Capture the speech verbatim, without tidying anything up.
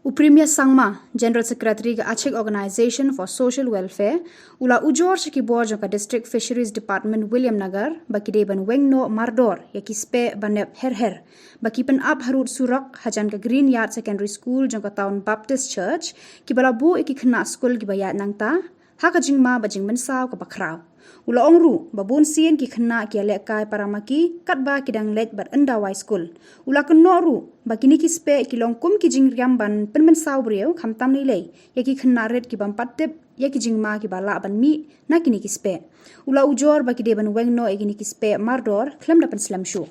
U Premier Sangma, General Secretary ka Achik Organisation for Social Welfare, u la ujor sha ki bor jong ka District Fisheries Department Williamnagar ba ki dei ban weng noh mardor ïa ki speh ba nep her her ba ki pynap harud surok hajan ka Green Yard Secondary School jong ka Town Baptist Church, kiba la buh ïa ki khynnah skul kiba ïaid nangta ha ka jingma ba jingmynsaw kaba khraw. U la ong ruh ba bun sien ki khynnah ki ïalehkai para ma ki katba ki dang leit bad ynda wai skul. U la kynnoh ruh ba kine ki speh ki long kum ki jingriam ban pynmynsaw briew, khamtam lei lei ïa ki khynnah rit ki bym pat tip ïa ki jingma kiba lah ban mih na kine ki speh. U la ujor ba ki dei ban weng noh ïa kine ki speh mardor khlem da pynslem shuh.